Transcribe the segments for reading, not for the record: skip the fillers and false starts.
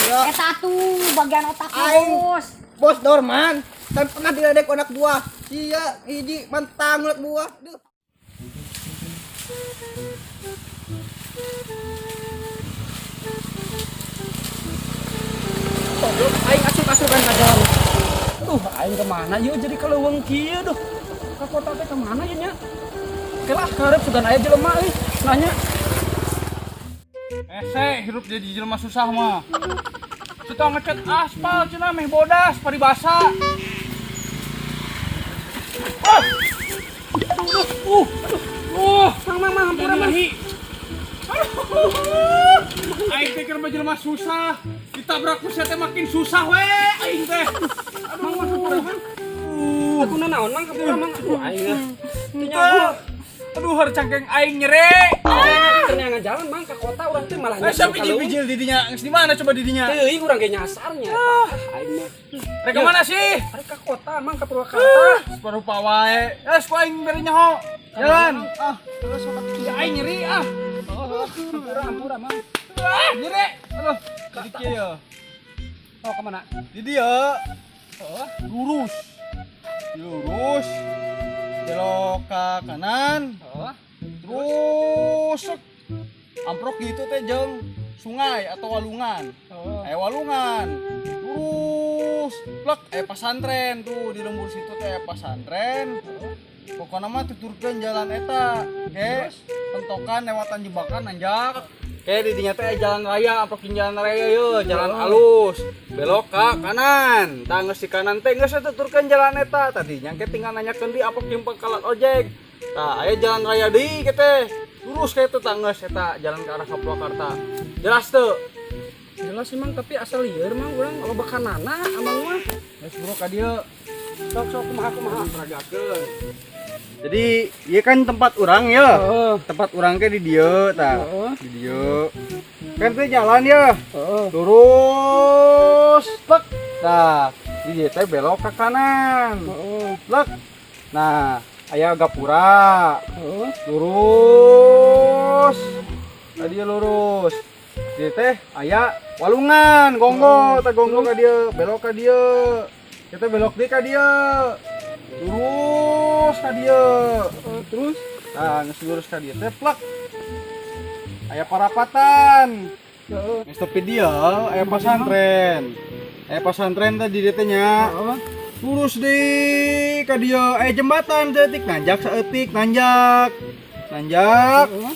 Ya. Eta tuh bagian otaknya, Aing. Bos. Bos Dorman, kan pernah diledek ku anak buah. Iya, hiji mantang anak buah. Duh. Goblok aing asup-asupan ka jalan. Tuh, aing kemana yeuh jadi kaleuweung kieu duh. Ka kota teh kemana ieu nya? Kelah karep sugan aya jelema euy, nanya. Ese hirup jadi jelema susah mah. Suka ngecat aspal cenah meh bodas paribasa. Ah! Aduh, aduh, Mang mang mang hampura mang. nyeri. Aduh. Aing teh keur mah jelema susah. Ditabrak ku sia teh makin susah we aing teh. Mang mang hampura mang. Aku nanaon mang hampura mang. Aduh aing ah. Teu nyaho. Aduh, har cangkeng aing nyere. Ternyata jalan mang ka kota urang teh malah Eh, nyasar siapa bijil-bijil didinya? Geus di mana coba didinya? Teuing urang ge nyasarnya. Ah, aing mah. Rek ka mana sih? Arek ka kota mang ka Purwakarta. Parupa wae. Eh, ku aing bere nyaho. Jalan. Ah, terus ya aing nyeri ah. Hampura hampura mang. Ah, nyeri. Aduh, di kieu ya. Oh, kemana? Di dieu. Oh, lurus. Lurus. Belok ke kanan. Oh, Terus sek. Amprok gitu teh jeung sungai atau walungan. oh. Aya walungan. Lurus, plek aya pasantren tuh di lembur situ teh aya pasantren. Pokoknya mah tuturkeun jalan eta. Ke pentokan lewatan jebakan nanjak. Kayak di dinya teh aya jalan raya, amprokin jalan raya ye, jalan alus. Belok ke kanan. Tah geus di kanan teh geus tuturkeun jalan eta. Tadinya ke tinggal nanyakeun di amprok jeung pangkalan ojek. Tah aya jalan raya deui ke teh. Lurus kayak itu tah geus eta jalan ke arah ka Purwakarta. Jelas teu? Jelas sih mang, tapi asal lieur mang urang loba kanana amang mah. Geus bro ka dieu. Sok sok kumaha kumaha. Peragakeun. Jadi, ieu kan tempat urang ya. Heeh. Tempat urang ke di dieu tah. Heeh. Di dieu. Kan teh jalan ya. Heeh. Lurus, plek. Tah, di dieu teh belok ke kanan. Heeh. Plek. Nah, aya gapura. Heeh. Lurus. Tadi lurus. Di teh aya walungan, gonggo, teh gonggo ka dieu, belok ka dieu. Kita belok deui ka dieu. Lurus ka dieu. Heeh, terus Nah, geus lurus ka dieu teh plek. Aya parapatan. heeh. Geus tepi dieu aya pasantren. Aya pasantren teh di dieu teh nya. Heeh. Lurus deui ka dieu aya jembatan saeutik nanjak saeutik nanjak. Nanjak. Heeh.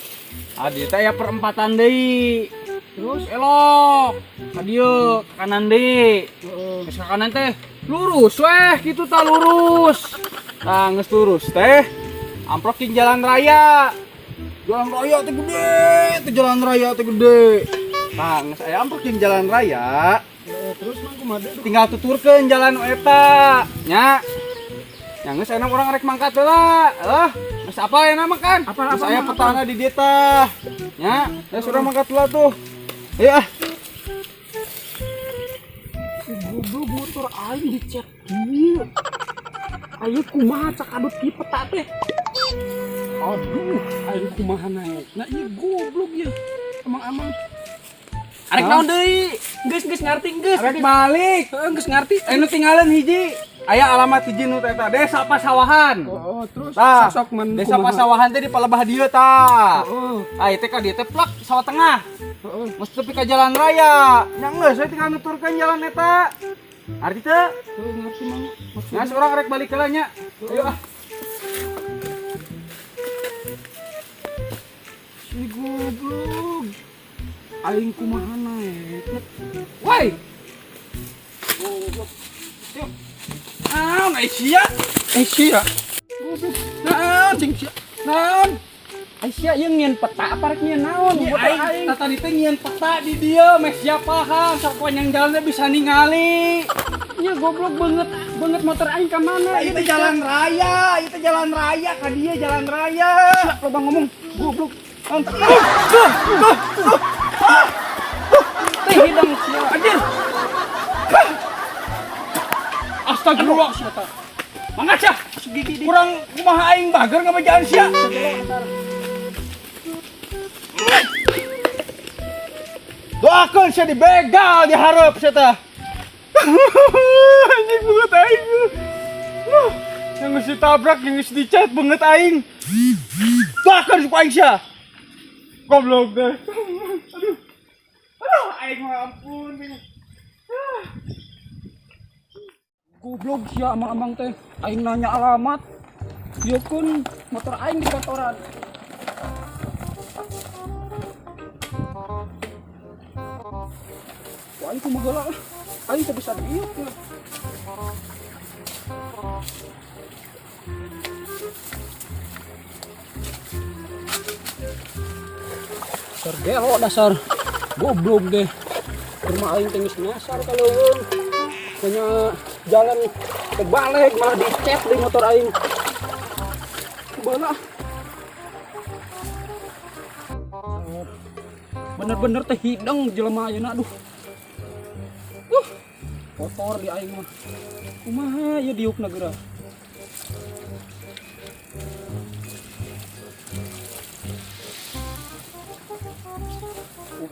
Ah, di teh aya perempatan deui. Terus Elok ka dieu ka kanan deui. heeh. Geus ka kanan teh lurus weh kitu tah lurus. Tah geus lurus teh amprok jeung jalan raya. Jalan raya teh gede, teh jalan raya teh gede. Tah geus aya amprok jeung jalan raya, Heeh, terus mang kumaha deui? tinggal tuturkeun jalan nu eta nya. Nya geus enak urang rek mangkat heula. Heuh, geus apa ya nama kan? Apal, Geus apal, aya Mang, petana di dieu tah. Nya, geus urang mangkat heula tuh. Ayo ah. Si goblok motor aing dicek kieu. Ayo kumaha cakadut kieu peta teh. Aduh, aing kumaha naik. Nah ieu goblok ieu. Amang-amang. Arek naon deui? Geus geus ngarti geus. Rek balik. Heeh, geus ngarti. Eh nu tinggalan hiji. Aya alamat hiji nu eta Desa Pasawahan. Oh, terus Tah, sok men Desa kumaha? Pasawahan teh di palebah dieu tah. Heeh, Ah, ieu teh ka dieu teh plek sawah tengah. heeh. Geus tepi ka jalan raya. Nya geus we tinggal nuturkeun jalan eta. Arti teu? Heeh, ngarti mang. Nya urang rek balik heula nya. Ayo ah. Si goblok. Aing kumaha naik. Woi. Goblok. Yuk. Naon ai sia? Eh sia. Goblok. Naon cing sia? Naon? Ai sia ieu ngieun peta apa rek ngieun naon? Ieu Motor aing aing. tah tadi teh ngieun peta di dieu meh sia paham sapanjang jalan teh bisa ningali. Nya goblok banget banget motor aing ka mana? Ieu teh jalan raya, ieu teh jalan raya ka dieu jalan raya. Sia loba ngomong goblok. Naon teh? Tuh, tuh, tuh. Teh hidang sia. Anjir. Astagfirullah. Mangga sia. Gigi di. Kurang kumaha aing bager ngabejaan sia. Doakeun sia dibegal di hareup sia tah. Anjing banget aing. Wah, yang geus ditabrak, yang geus dicat banget aing. Doakeun ku aing sia. Goblok deh. Aduh. Aduh, aing mah ampun. Ah. Goblok sia amang-amang teh. Aing nanya alamat. Ieu kun motor aing di kantoran. Wah, aing kumaha heula ah. Aing teu bisa diuk ya. Dasar gelo dasar goblok deh. Rumah aing teh geus nyasar ka leuweung. Hanya jalan kebalik malah dicet di motor aing. Bala. Bener-bener teh hideng jelema ayeuna aduh. Kotor di aing mah. Kumaha ieu diukna geura?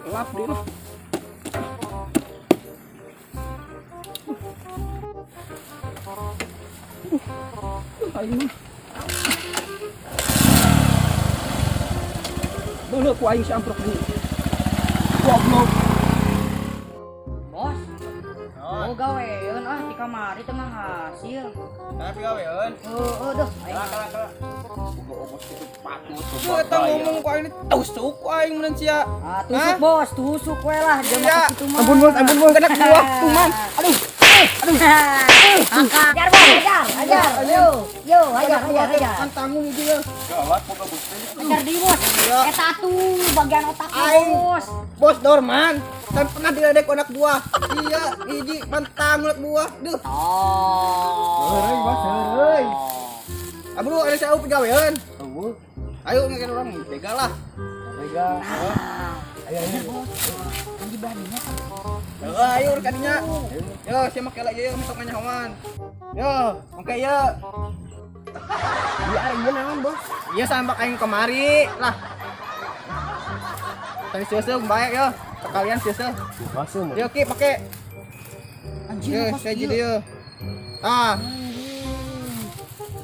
Lap dia lah. Aing mah. Beuleuh ku aing si amprok deui. Goblok. Bos. Oh gawean ah di kamari teu hasil. Tapi gawean. Heeh duh. Aing Kalah. Tuh eta ngomong ku aing tusuk ku aing mun sia. Ah, tusuk bos, tusuk we lah jelema Ya. kitu mah. Ampun bos, ampun bos, kena buah tuman. Aduh. Aduh. Ajar bos, ajar, ajar. Yo, yo, ajar, ajar, ajar. Kan tanggung itu ya. Gawat boga bos teh. Ajar di bos. Eta tuh bagian otak Aing. bos. Bos Dorman, kan pernah diledek ku anak buah. Iya, hiji pantang anak buah. Duh. Oh. Heureuy, bos, heureuy. Abru ada saya pegawean. Eueuh. Ayo ngeken orang begal lah. Begal. Ayo, ayo. Kan di belah dinya kan. Heeh, ayo urang kadinya. Yo, sia make lagi yo masuk nyahoan. Yo, oke yo. Iya ari ieu naon, Bos? Iya sampak aing kemari lah. Tadi seuseuh bae yo. Sekalian seuseuh. Hasil Yo Ki pake. Anjir, Yo, bos. saya jadi yo. Ah,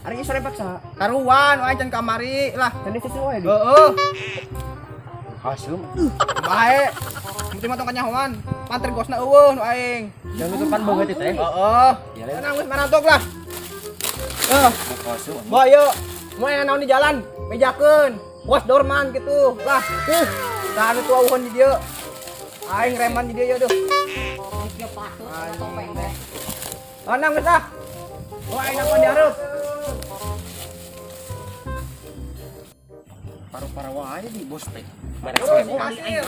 Ari ieu sore paksa. karuan wae can kamari lah. Tadi sesuai di. Heeh, Hasil. bae. Penting mah tong kanyahoan. Panter gosna eueuh nu aing. Jangan nutupan boga teh. Heeh. Ya, le. Tenang geus marantok lah. Eh, Hasil. boy yo. Mau yang naon di jalan, mejakeun. Bos Dorman gitu. Lah, tuh. Tah anu tua uhun di dieu. Aing reman di dieu ya duh. Dia patut topeng teh. Tenang geus ah. Oh, aing nangkon di hareup. Paru-paru wae di bos teh. Terus hasil.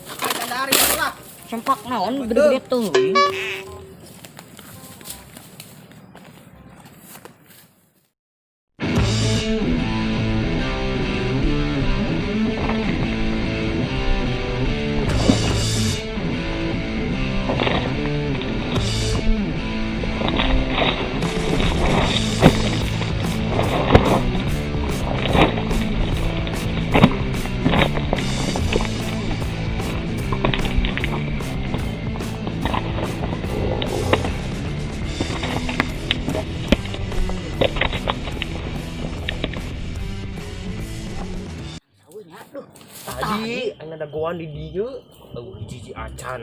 Aing dari lah. Sempak naon gede-gede tuh. Saunya aduh. Tadi aing ada goan di dieu, eueuh hiji-hiji acan.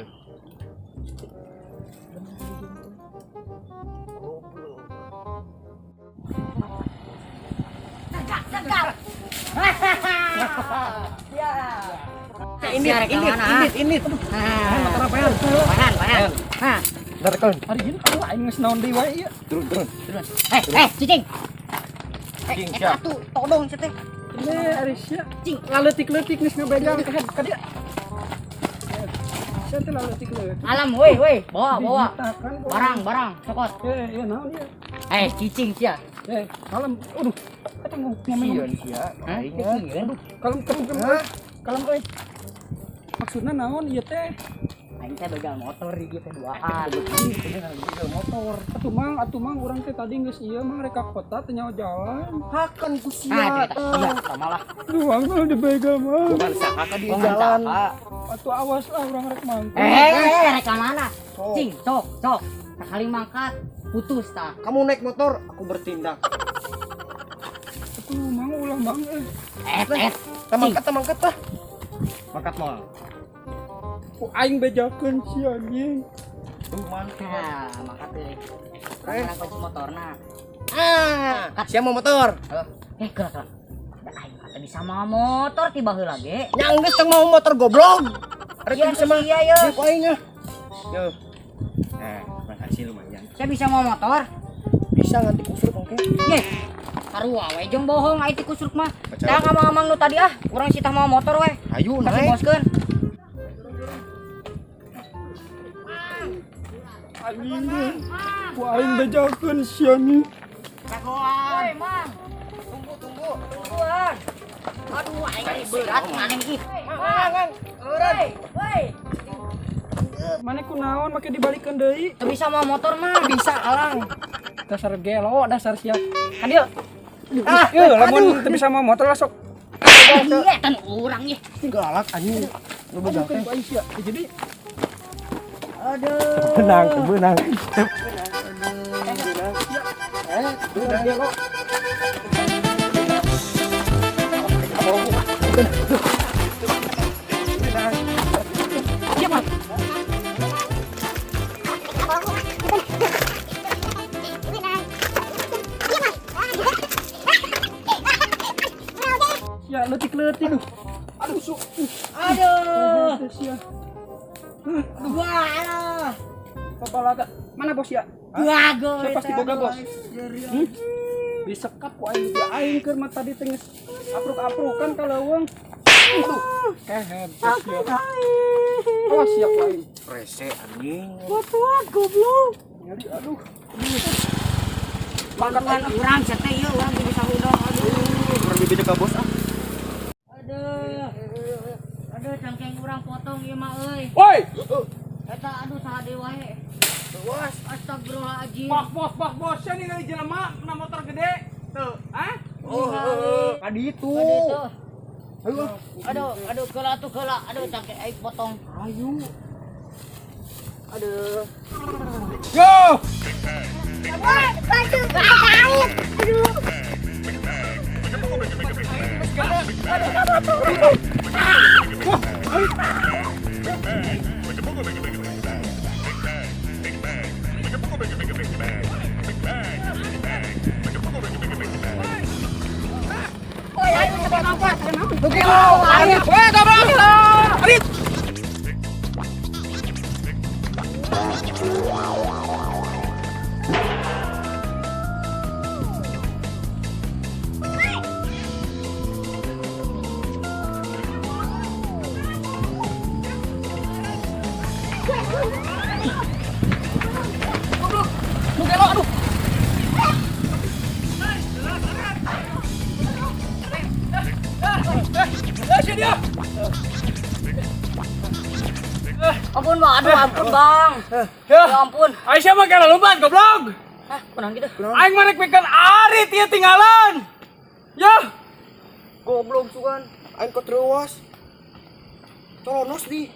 Goblok. Tegak, tegak. Ya. Ini, ini, ini, ini. Motor apa ya? Panan, panan. Hah. Ari ieu aduh aing geus naon deui wae ieu. Turun, turun. Eh, eh, cicing. Eh, Cicing, eta siap. tuh todong sia teh. Eh, ari sia. Cing. Laleutik-leutik geus ngabegal ka ka dieu. Sia teh laleutik-leutik. Alam, woi, woi, bawa, bawa. Digitakan kok. Barang, barang, cokot. Eh, ieu naon ieu? Eh, cicing sia. Eh, kalem. Aduh. Eta ngomong. Sieun sia. Hah? Aing. Cicing. Aduh, kalem kalem kalem. Kalem euy. Maksudna naon ieu teh? Aing teh begal motor di dieu teh duaan. Begal motor. Atuh mang urang teh tadi geus ieu mang rek ka kota teh nyawa jalan. Hakan ku Nah, sia. cerita. Iya, eta malah. Aduh, mang kalau dibegal mang. Bukan saka di Bukan jalan. saka. Atuh awas lah urang rek mangkat. Eh, rek ka mana? Sok. Cing, sok, sok. Sekali mangkat putus tah. Kamu naik motor, aku bertindak. Atuh mang ulah mang eh. Eh, eh. Tah mangkat, tah mangkat tah. Mangkat moal. Ku aing bejakeun si anjing. Tuh mangkat. Nah, mangkat teh. Urang kunci motorna. Ah, siapa mau motor? Eh, gerak gerak. Da aing kata bisa mawa motor ti baheula ge. Nya geus teu mau motor goblok. Rek Iya, bisa mah. iya, iya. Siap aing ah. Yo. Nah, makasih lumayan. Saya bisa mawa motor. Bisa nganti kusruk oke. Ye. Sarua we jeung bohong aing ti kusruk mah. Pacaran. Dah ka mamang nu tadi ah, urang sitah mawa motor we. Ayo Kasih naik. boskeun. Anjing deh. Ku aing bejakeun si anjing. Woi, Mang. Tunggu, tunggu. Tungguan. Aduh, aing ini berat maneh iki. Mang, mang. Woi, woi. Mana kunaon make dibalikeun deui? Teu bisa mawa motor mah. Bisa alang. Dasar gelo, dasar sia. Kan dia. Ah, Yeuh, lamun teu bisa mawa motor lah sok. Iya, tan urang ye. Galak anjing. Lu bejal teh. Aduh, aing sia. Jadi Aduh. Benang, benang. Eh, dasar gelo. Sia leutik-leutik. Aduh, su. Aduh. Sia. Wah, aduh. Babalaga. Mana bos ya? Wah, gue. Saya pasti boga bos. Hmm? Disekap ku aing di aing keur mah tadi teh geus apruk-aprukan ka leuweung. Aduh, kehed sia. Awas sia ku aing. Rese anjing. Batuan goblok. Nyari aduh. Bantuan urang sia teh ieu urang teu bisa hudang. Aduh. Kurang bibit ka bos ah. Aduh. Aduh, cangkeng urang potong ieu mah euy. Woi, Eta aduh saha deui wae. Bos. Astagfirullahaladzim. bos bos bos bos, sia ningali jelema na motor gede. Tuh, hah? Oh, heeh. Tadi itu. Aduh, tuh. Ayo. Aduh, aduh, keula tuh keula. Aduh, cangkeng aing potong. Ayo. Aduh. Yo! Ampun, Bang. Aduh, ampun, Bang. Ya ampun. Aisyah mah kela lompat goblok. Hah, kunaon gitu? Aing mah rek pikeun arit ieu tinggalan. Ya. Goblok sugan. Aing kok terus. Colonos di.